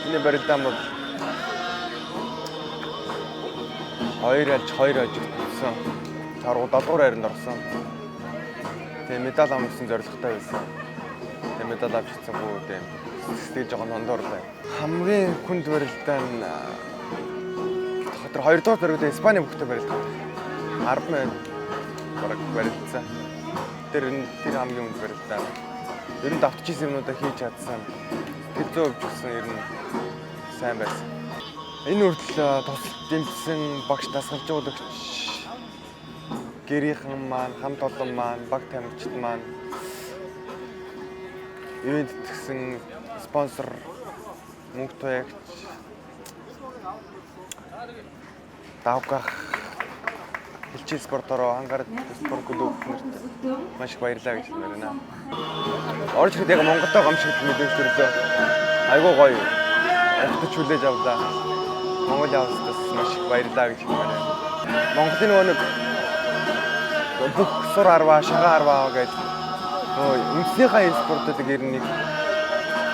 Миний барилдаан бол 2 ялж 2 хожигдсон. Таргуу 7 дугаар хайранд орсон. Тэгээ медаль авах гэсэн зорилготой байсан. Тэгээ медаль авч чадсангүй, тийм сэтгэл жоохон хондоорлоо. Хамгийн хүнд барилдаа нь тэр 2 дугаар барилдаа Испани бүхтэй барилдаа. 10 минут бараг барилдсан. Тэр тэр хамгийн хүнд барилдаа. Ер нь давтчихсан юмнуудаа хийж чадсан. Сэтгэл зүй хувьд гэсэн ер нь сайн байсан. Энэ хүртэл тус дэмжсэн багш, дасгалжуулагч, гэрийнхэн маань, хамт олон маань, баг тамирчид маань, ивээн тэтгэсэн спонсор, мөнгө туягч, давгах Элчин спортороо ангарад спорт клуб нарт маш их баярлалаа гэж хэлмээр байна. Орж ирэхэд яг Монголтой гомшигт мэдрэмж төрлөө. Айгуу гоё. Огтч хүлээж авлаа. Монгол явцдаас маш их баярлалаа гэж хэлмээр байна. Монголын нөгөө нэг бүх сур арваа, шагаа арваа гэдэг нөгөө үндснийхээ спортуудыг ер нь нэг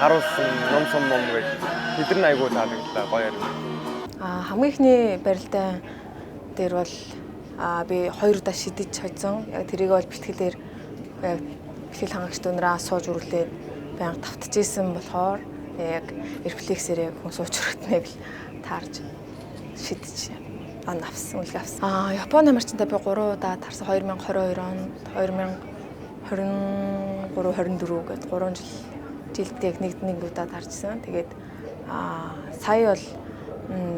харуулсан ном сум ном гэж тэд нар айгуу таалагдлаа, гоё юм. Хамгийн ихний барилдаан дээр бол би 2 удаа шидэж хоцсон. Яг тэрийг бол бэлтгэлээр яг бэлтгэл хангагч дүүнрээ сууж үрлээд байнга тавтчихсэн болохоор яг рефлексээр яг хүн сууж өргөтнө гэл таарж шидэж он авсан, үлг авсан. Японы тамирчинтай би 3 удаа тарсан. 2022 онд, 2023, 24 гээд 3 жилд яг нэг нэг удаа таржсан. Тэгээд сая бол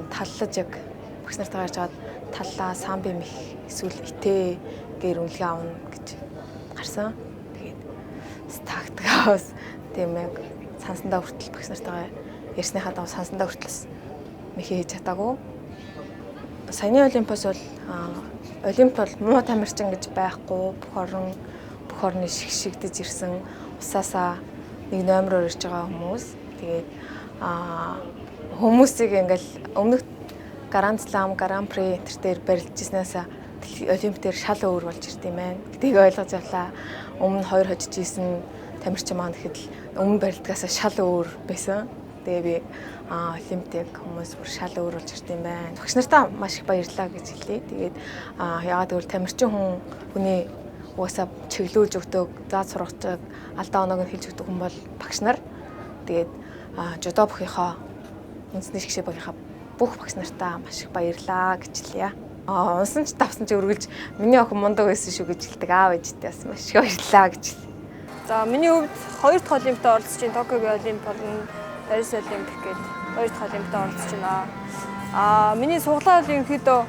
таллаж яг багш нартайгаа ярьж байгаад таллаа самби мэх эсвэл итэ гэр үнэлгээ авна гэж гарсан. Тэгээд тактикаас тийм яг сансандаа хүртэл багш нартайгаа ярьсныхаа дагуу сансандаа хүртэл мэхээ хийж чадаагүй. Саяны Олимпиас бол Олимп бол муу тамирчин гэж байхгүй, бүх орны шигшигдэж ирсэн усаасаа нэг номероор ирж байгаа хүмүүс. Тэгээд хүмүүсийг ингээл өмнөх Гранд Слам, Гран При энэ төр дээр барилдчихснаас Олимп дээр шал өөр болж ирд юм байна гэдгийг ойлгож авлаа. Өмнө 2 хожиж исэн тамирчин маань гэхэд л өмнө барилдгаасаа шал өөр байсан. Тэгээ би Олимпт яг хүмүүс бүр шал өөр болж ирд юм байна. Багш нартаа маш их баярлалаа гэж хэлье. Тэгээд яагаад гэвэл тамирчин хүний угаасаа чиглүүлж өгдөг, зааж сургадаг, алдаа оноог нь хэлж өгдөг хүн бол багш нар. Тэгээд жудо бүхийнхоо үндэсний шгшээ багийнхаа бүх багш нартаа маш их баярлалаа гэж хэлье. Унсан ч давсан ч өргөлж миний охин мундаг байсан шүү гэж хэлдэг. Аав ээжтэй бас маш их баярлалаа гэж хэлье. За, миний хувьд 2 дахь Олимпиад оролцож байна. Токиогийн Олимп болон Парис Олимпик гээд 2 дахь Олимпиад оролцож байна. Миний суглаа бол ерөнхийдөө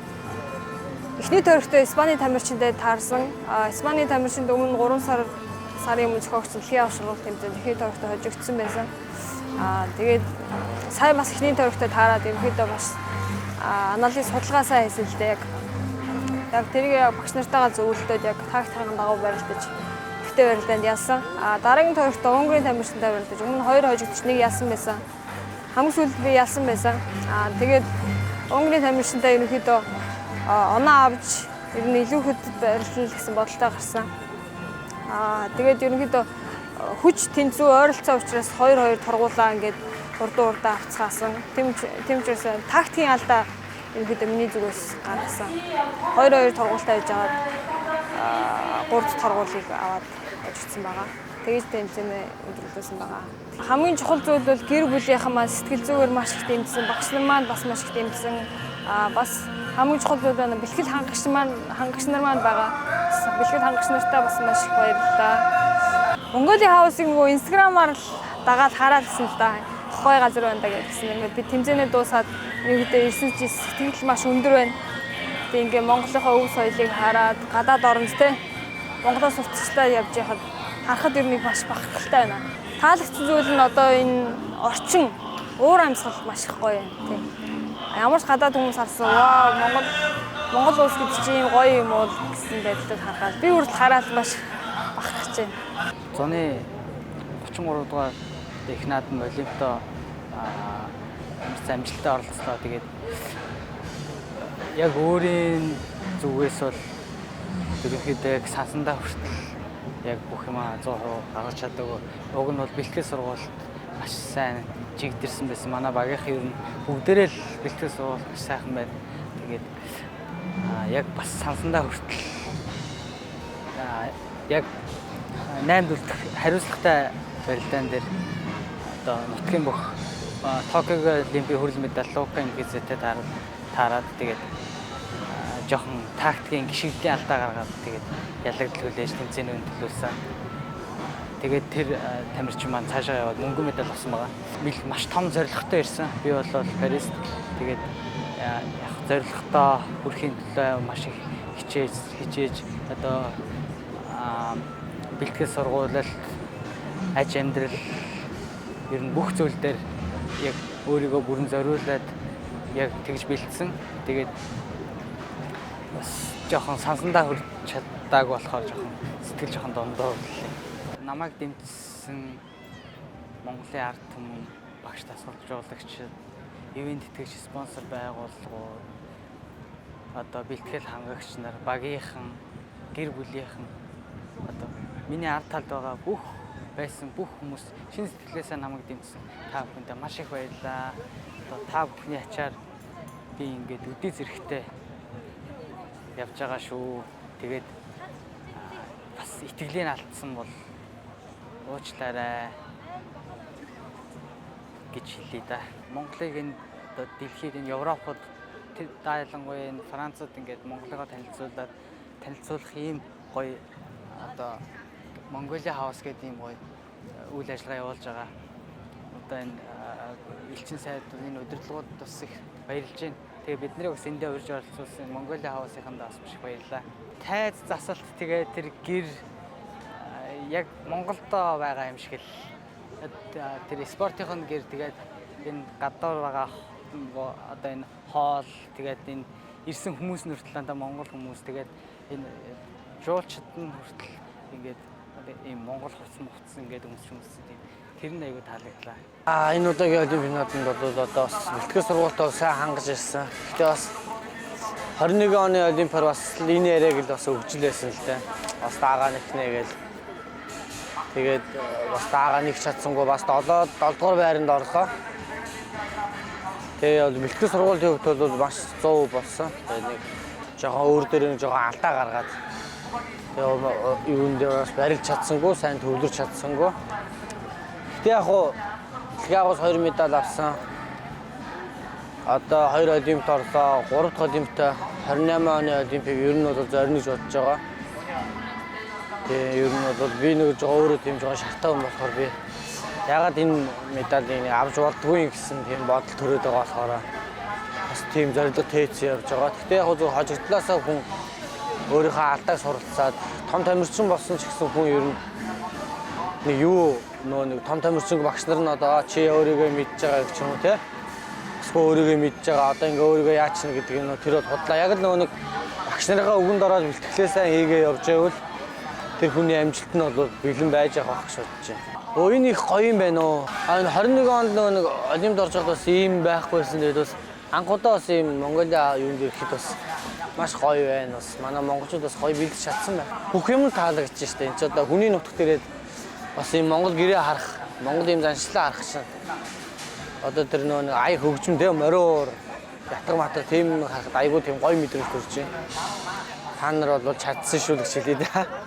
эхний тойрогтой Испани тамирчинтай таарсан. Испани тамирчинд өмнө 3 сарын өмнө зохиогдсон дэлхийн авах шалралт тэмцээнд эхний тойрогтой хожигдсон байсан. Тэгээд сая бас эхний тойрогтой таарад ерөнхийдөө бас анализ судалгаа сайн хийсэн л дээ яг. Яг тэрийг яг багш нартайгаа зөвлөдөд яг тактикийн дагуу барилдаж ихтэй барилдаанд ялсан. Дараагийн тойрогтой Унгарын тамирчинтай барилдаж өмнө 2 хожигдож 1 ялсан байсан. Хамгийн сүүлд би ялсан байсан. Тэгээд Унгарын тамирчинтай ерөнхийдөө оноо авч ер нь илүү хэд барилдана гэсэн бодолтой гарсан. Тэгээд ерөнхийдөө хүч тэнцүү ойролцоо учраас 2-2 торгуулаа ингээд урдаа авцгаасан. Тийм учраас тактикийн алдаа ерөнхийдөө миний зүгээс гаргасан. 2-2 торгуултай байж байгаад 3 дахь торгуулийг аваад ажигдсан байгаа. Тэгэж тэмцээнээ өндөрлөсөн байгаа. Хамгийн чухал зүйл бол гэр бүлийнхэн маань сэтгэл зүгээр маш их дэмжсэн, багш нар маань бас маш их дэмжсэн. Бас хамгийн чухал зүйл байна бэлтгэл хангагч нар маань байгаа. Бэлтгэл хангагч нартаа бас маш их баярлалаа. Mongolia House-ыг нөгөө Instagram-аар л дагаад хараад гисэн л да. Гой газар байна да гэсэн. Ингээд би тэмцээнээ дуусаад ерөнхийдөө ирсэн чи сэтгэл маш өндөр байна. Тэгээ ингээ Монголынхаа өв соёлыг хараад гадаад оронд те Монголоос уртчлаа явж яхад харахад ер нь маш бахархалтай байна. Таалагдсан зүйл нь одоо энэ орчин уур амьсгал маш их гоё юм тийм. Ямар ч гадаад хүмүүс харсан вау, Монгол улс гэдэг чинь ийм гоё юм уу гэсэн байдлаар харахад би хүртэл хараад маш бахархаж байна. Зуны 33 дугаар их наадам Олимпио амжилттай оролцлоо. Тэгээд яг өөрийн зүгээс бол ерөнхийдөө яг сансандаа хүртэл яг бүх юмаа 100% гаргаж чадаагүй. Уг нь бол бэлтгэл сургуульд Маш сайн чигдэрсэн байсан. Манай багийнхан ер нь бүгдээрээ л бэлтгэл сургууль маш сайхан байна. Тэгээд яг бас сансандаа хүртэл яг 8 үлдэх хариуцлагатай барилдаан дээр одоо нутгийн бүх Токиогийн Олимпийн хүрэл медаль Лука Инкизэтэй таарад тэгээд жоохон тактикийн гიშглийн алдаа гаргаад тэгээд ялагдал хүлээж тэмцээний үн төлөөлсөн. Тэгээд тэр тамирчин маань цаашаа яваад мөнгөн медаль авсан байгаа. Маш том зорилготой ирсэн. Би бол Парист тэгээд яг зорилготой хүрэхийн төлөө маш их хичээж одоо бэлтгэл сургуулилт, аж амьдрал ер нь бүх зүйл дээр яг өөрийгөө бүрэн зориулаад яг тэгж бэлдсэн. Тэгээд бас жоохон сансандаа хүрч чаддаагүй болохоор жоохон сэтгэл жоохон дундуур лээ. Намайг дэмжсэн Монголын ард түмэн, багш дасгалжуулагч, ивээн тэтгэгч, спонсор байгууллагууд, одоо бэлтгэл хангагч нар, багийнхан, гэр бүлийнхэн, одоо миний ард талд байгаа бүх байсан бүх хүмүүс шин сэтгэлээсээ намайг дэмжсэн. Та бүхэндээ маш их баярлалаа. Одоо та бүхний ачаар би ингээд өдий зэрэгтэй явж байгаа шүү. Тэгээд бас итгэлийг алдсан бол уучлаарай гэж хэлье да. Монголыг энэ одоо дэлхийд энэ Европод ялангуяа энэ Францад ингээд Монголыгоо танилцуулах ийм гоё одоо Mongolia House гэдэг ийм гоё үйл ажиллагаа явуулж байгаа. Одоо энэ элчин сайд энэ удирдлагууд бас их баярлж байна. Тэгээ бид нарыг бас эндээ урьж оролцуулсан Mongolia House-ийнхандаа бас маш их баярлалаа. Тайз засалт тэгээ тэр гэр яг Монголдо байгаа юм шиг л тэр спортын гэр тэгээд энэ гадуур байгаа одоо энэ хоол тэгээд энэ ирсэн хүмүүс нь хүртэл дандаа монгол хүмүүс тэгээд энэ жуулчид нь хүртэл ингээд ийм монгол хувцас мувцас ингээд өмсч өмссөн тийм тэр нь айгүй таалагдлаа. Энэ удаагийн олимпиаданд бол одоо бас бэлтгэл сургуультаа сайн хангаж ирсэн. Гэхдээ бас 21 оны олимпиар бас энэ яриаг л бас өгжил байсан л дээ. Бас дагаа нэгнэ гээл. Тэгээд бас дагаа нэг чадсангүй бас 7 дугаар байранд орлоо. Тэгээ бол бэлтгэл сургуулийн хувьд бол маш 100 болсон. Тэгээд нэг жоохон өөр дээр нэг жоохон алдаа гаргаад тэгээ юун дээр бас барилж чадсангүй, сайн төвлөрч чадсангүй. Гэтэ яг хуу дэлхийн аваргаас 2 медаль авсан. Одоо 2 олимпиад орлоо, 3 дахь олимпиад 28 оны олимпийг ер нь бол зорино гэж бодож байгаа. Тэгээ ер нь бол би нэг жоо өөрөө тийм жоо шартаа хүн болохоор би ягаад энэ медалийг авч болдгүй гэсэн тийм бодол төрөөд байгаа болохоор бас тийм зорилго тээц явж байгаа. Гэхдээ яг зөв хожигдлаасаа хүн өөрийнхөө алдааг суралцаад том тамирчин болсон ч гэсэн хүн ер нь нэг юу нөө нэг том тамирчин багш нар нь одоо чи өөрийгөө мэдж байгаа гэх юм уу те. Эсвэл өөрийгөө мэдж байгаа одоо ингээ өөрийгөө яачихна гэдэг юм тэр бол худлаа. Яг л нөгөө нэг багш нарынхаа үгэнд ороод бэлтгэлээ сайн хийгээ явж байвал тэр хүний амжилт нь бол бэлэн байж байгаа байх гэж бодож байна. Өө энэ их гоё юм байна уу? А энэ 21 онд нөгөө нэг олимпиад орж байхад бас ийм байхгүйсэн. Тэгээд бас анх удаа бас ийм Монголиа юунд ирэхэд бас маш гоё байна. Бас манай монголчууд бас гоё бэлдэж чадсан байна. Бүх юм таалагдж штэ. Энд ч одоо хүний нутг дээрээ бас ийм Монгол гэрээ харах, Монгол ийм заншлаа харах чинь одоо тэр нөгөө нэг ая хөгжим те мориор ятга матга тийм харахад айгүй тийм гоё мэдрэмж төрж байна. Та нар бол чадсан шүү гэж хэлье дээ.